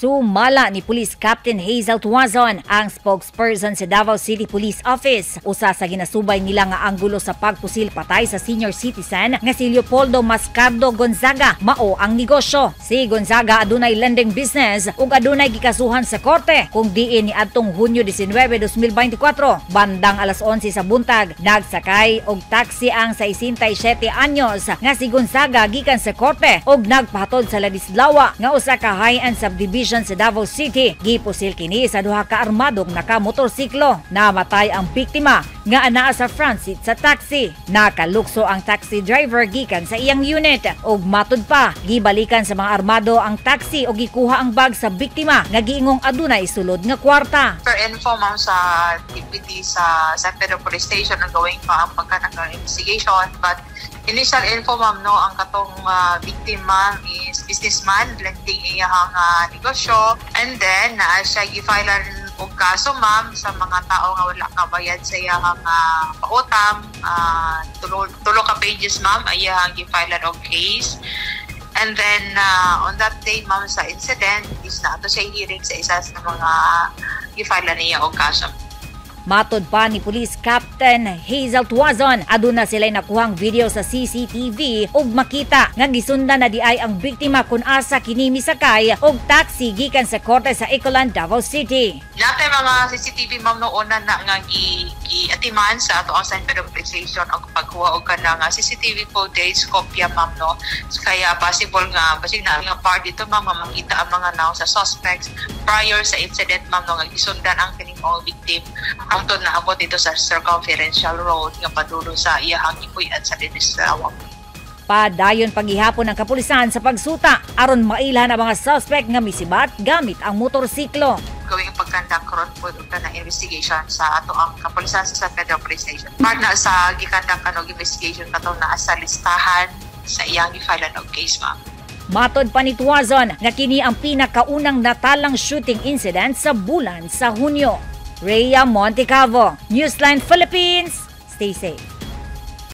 Sumala ni Police Captain Hazel Tuazon, ang spokesperson sa Davao City Police Office, usa sa ginasubay nila nga anggulo sa pagpusil patay sa senior citizen nga si Leopoldo Mascardo Gonzaga mao ang negosyo. Si Gonzaga adunay lending business ug adunay gikasuhan sa korte kung diin ni adtong Hunyo 19, 2024 bandang alas 11 sa buntag, nagsakay og taxi ang 67 anyos nga si Gonzaga gikan sa korte ug nagpahatod sa Ladislawa nga usa ka high-end subdivision sa Davao City. Gipusil kini sa duha ka armadong nakamotorsiklo. Namatay ang biktima nga anaa sa front seat sa taxi. Nakalukso ang taxi driver gikan sa iyang unit. Ug matud pa, gibalikan sa mga armado ang taxi ug gikuha ang bag sa biktima nga giingong adunay sulod nga kwarta. Per info, ma'am, sa deputy sa San Pedro Police Station, ang going pa ang pagka investigation, but initial info, ma'am, no, ang katong victim, ma'am, is businessman, lending iyahang negosyo, and then naa siya gifilean og kaso, ma'am, sa mga tao nga wala kabayad sa iyahang pautang. Tulo ka pages, ma'am, iyahang gifilean og case. And then on that day, ma'am, sa incident is naa to siya hearing sa isa sa mga gifilean niya og kaso. Matod pa ni Police Captain Hazel Tuazon, aduna sila'y nakuhang video sa CCTV ug makita nga gisundan na diay ang biktima kung asa kini misakay og taxi gikan sa korte sa Ecoland, Davao City. Naa tay mga CCTV, ma'am, no, una na nga gi-atiman sa ato ang San Pedro Police Station og pagkuha og kanang CCTV footage kopya, ma'am, no. So, kaya possible nga basig na nga part dito, ma'am, nga makita ang mga naong sa suspects prior sa incident, ma'am, no, nga gisundan ang kining mga victim hangtod naabot dito sa circumferential road nga padulong sa iyahang gipuy-an sa Ladislawa. Padayon paghihapon ng kapulisan sa pagsuta aron mailhan ang mga suspect nga misibat gamit ang motorsiklo. Gawing pag-conduct karon po og kanang investigation sa ato ang kapulisan sa San Pedro Police Station. Part na sa gi-conduct kanog investigation katong naa sa listahan sa iyang gi-file og case, ma'am. Matod pa ni Tuazon nga kini ang pinakaunang natalang shooting incident sa bulan sa Hunyo. Rhea Montecavo, Newsline Philippines. Stay safe.